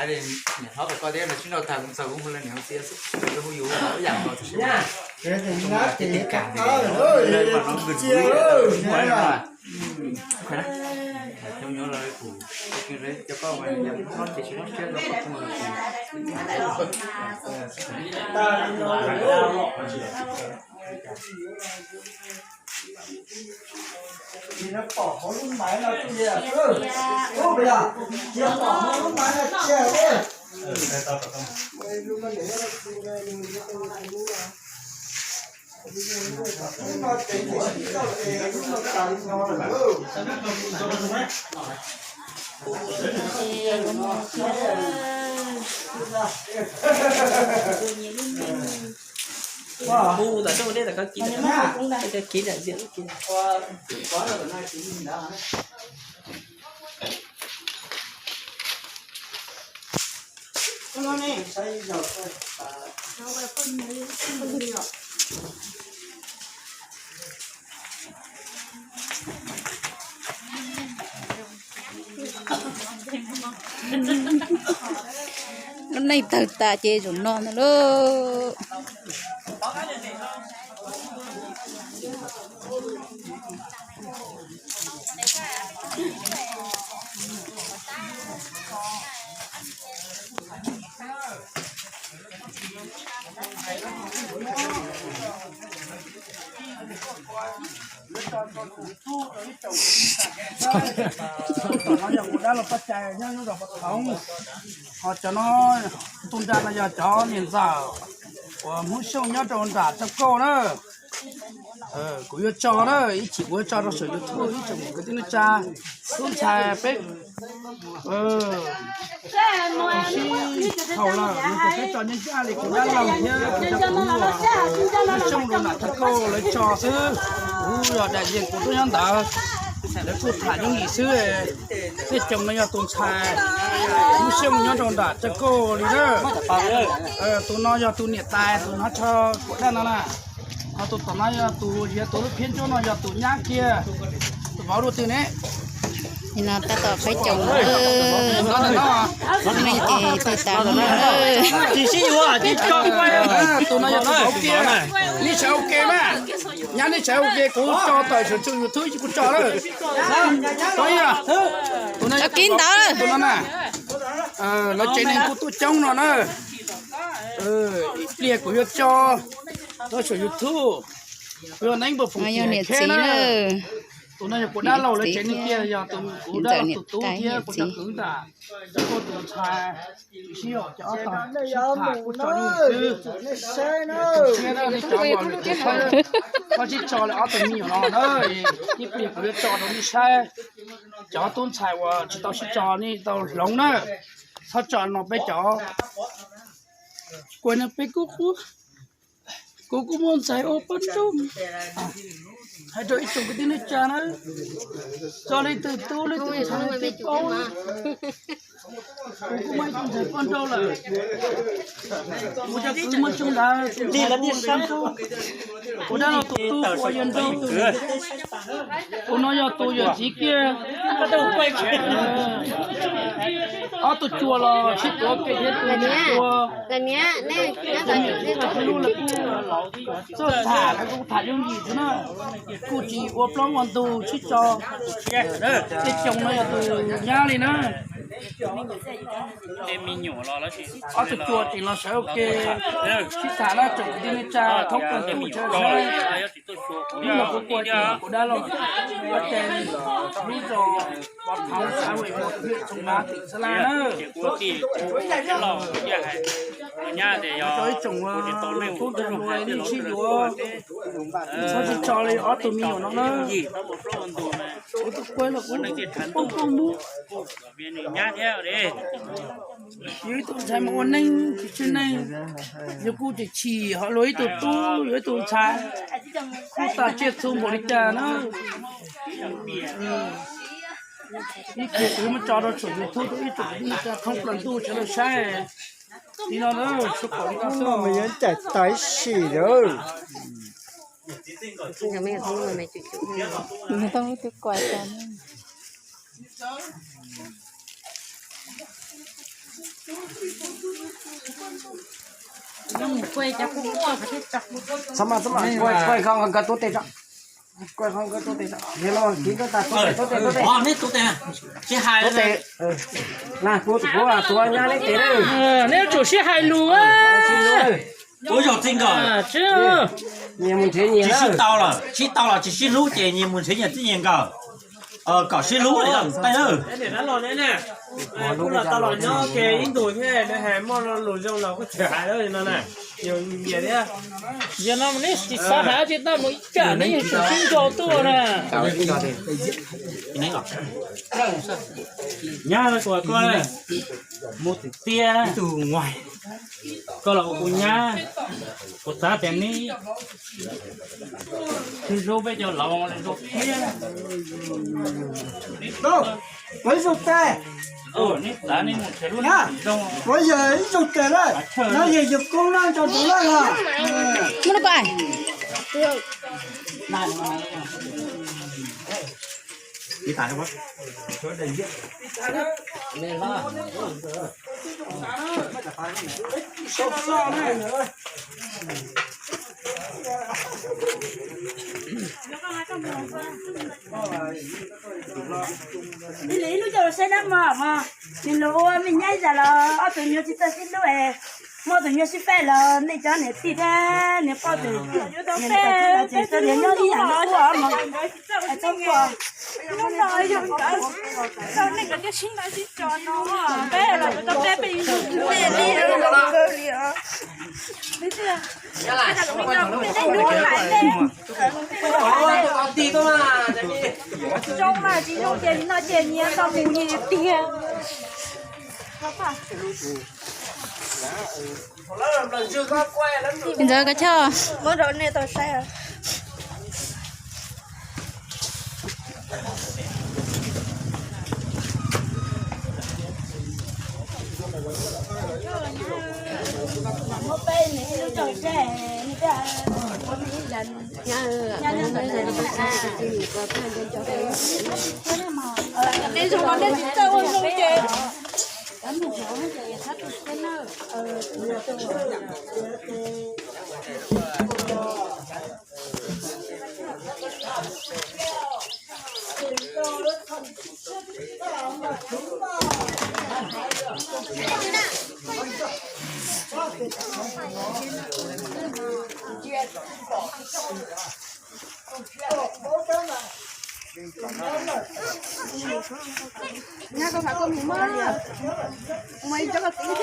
Niam hlob kom koj thiab no sib nrau tag kuv txog kuv hu niam hu txiv xwb, hu yus ib yam nkaus tab sis mas cov nyuam los kuv cov koj mas yam hlob ces tsis hlob siab rau koj tus. Tsis pom hauv lub maiv no tiag, ub, tsis pom hauv lub maiv no tiag. Hu tom rooj dej tom koj kiv, kiv daim diam kiv. Lub neej tawg tas ces zaum no ntag lauj. Cov no yog kuv dab laug Paj Cai nyob lub zos Pov Thoov. Ho cov no tus nram no yog cov niam ntxawm uas Hmoob Xyooj nyob rau nram Tsawb Kauj na. Kuv yuav tso na, ib chim kuv yuav tso rau saum YouTube ib tsoom kwv tij neej tsa, tub ntxhais peb sib haum lawm no ces peb tso nyob ncaj li kuv dab laug thiab kuv cov kwv uas Hmoob Xyooj rau nram Tsawb Kauj lawv tso xwb. Kuv yog daim yees kuv tuaj nyob ntawd. Lawv kuj tham yooj yim xwb. Tej coom no yog tus ntxhais Hmoob Xyooj nyob rau nram Tsawb Kauj li na. Tus no yog tus niam tais tus hnav tsho kuam daj no na. Ho tus tom no yog tus, yog tus lub phiab ntsuab no yog tus nyab kiag. Tus vauv dua twg ne? Nim no tab tom peb coom no ces twb tas no. Tus no yog tus vauv kiag. Nej sawv ua ke mas, nyab nej sawv ua ke, kuv tso tawm saum tsum YouTube kuv tso na. Tus no, tus no na, lawv tsev neeg kuj tuaj coob no na. Ib pliag kuv yuav tso rau saum YouTube, kuv yog Neeb Npawg Foom Tiam Kheb na. Tus no yog kuv dab laug lawv tsev neeg kiag, yog tus, kuv dab laug tus tub thiab kuv cov kwv ntag. Cov koj tus ntxhais, sib haum cov ob tog sib tham kuj tso yooj yim xwb. Siab na nej cov uas lwm tus koj sib tso lawm ob tug me nyuam no na, ib pliag kuv yuav tso rau nej saib. Cov tub ntxhais uas tsis tau sib tso nej tau hloov na, txhob tso no peb cov. Kuv no peb kuj qub, kuv kuj muaj ntxhais ua poj nrauj. Hais rau ib tsoom kwv tij neej tsa na, tso leej twg tub leej twg ntxhais leej twg paub. Kuv kuj muaj ib tug ntxhais poj nrauj lawm. Kuv cov kwv muaj tsoob ntawd, kuv dab laug tus tub ua yawg nrauj. Tus no yog tus yawm txiv kiag. Ob tug cua los sib tuav kev thiab tus cua. Txawj tham lawv kuj tham yooj yim xwb na, kuj tsis ua plaub ua ntug sib tso. Tej coom no yog tus nyab li na. Ob tug cua tseem los sawv ua ke sib tham na tsoom kwv tij neej tsa thoob plaws ntuj sawv daws saib. Hnub no kuv ua ces kuv dab laug, ua ces lub zos Pov Thoob, xã Huệ Một, huyện Sông Mã, tỉnh Sơn La na. Ib tsoom tub ntxhais muaj nej sib yuav, txhob tsis tso li ob tug me nyuam no na. Kuv tus kuv los kuv poob poob mub. Yus ib tug ntxhais mas ua neej tsis tswj neej, yus kuj tsis chim ho luag ib tug tub, yus ib tug ntxhais, kuj tas tsiaj txhu npaum li cas na. Ib pliag kuv yuav muab tso rau saum YouTube rau ib tsoom kwv tij neej tsa thoob plaws ntuj sawv daws saib. Li no na, sua kom li no xwb mas yuav ncaim tag ib sim lawm. Txhob maj, txhob maj, kuaj, kuaj qhov nkawd tuav tes tso. Kuaj qhov nkawd tuav tes tso. Yog no kis nkawd tas tuav tes, tuav tes, tuav tes. Tuav tes. Na, kuv, kuv tuav nyab neb tes na. Neb yuav tsum sib hais lus. Ua zaug txij nkawm. Nyias mus nrhiav nyias. Tsis sib tau lawm, sib tau los tsis sib hlub ces nyias mus nrhiav nyias txij nyias nkawm. Kom sib hlub li tej na. Kuv los tau los nyob ke ib ntus thiab, nws hais muaj lus zoo los kuj tseem hais no na. Yog no neb tsis xav hais tsis tau mus ib tsam neb yeej tsis sib nco tuaj na. Nyab, kuv hais koj, mus tiag tiag, koj los ua kuv nyab, kuv xav tias neb hlub peb cov laus zoo thiab. Ua ib zaug tes. Neb xav neb mus nrhiav lub neej zoo. Ua yog ib zaug tes lawm, no yog yus koob na, nrog tus lawj los. Ib lub caug los saib dab mos mos, nws los ua me nyab ib zag los ob tug nyuag tsis txawj sib hlub es, muaj tus nyuag sib faib los nej cov niam tij thiab niam poj tus, niam tij tsis txawj nyob ib yam nyob ua mos. Txhob quaj. Hnub no yog nkawd, nej nkawd thiaj sib ntaus sib tos no, peb los tau peb peb li li. Zoo mas tsis zoo ces no ces nyias tau mus nyias tiag. Ntxawm, koj choj. Muab rau nej tau saib. Tej zaum no nej tsis txawj ua zoo ces. Nyab, koj pham koj mus mog. Mus ib co koj txiv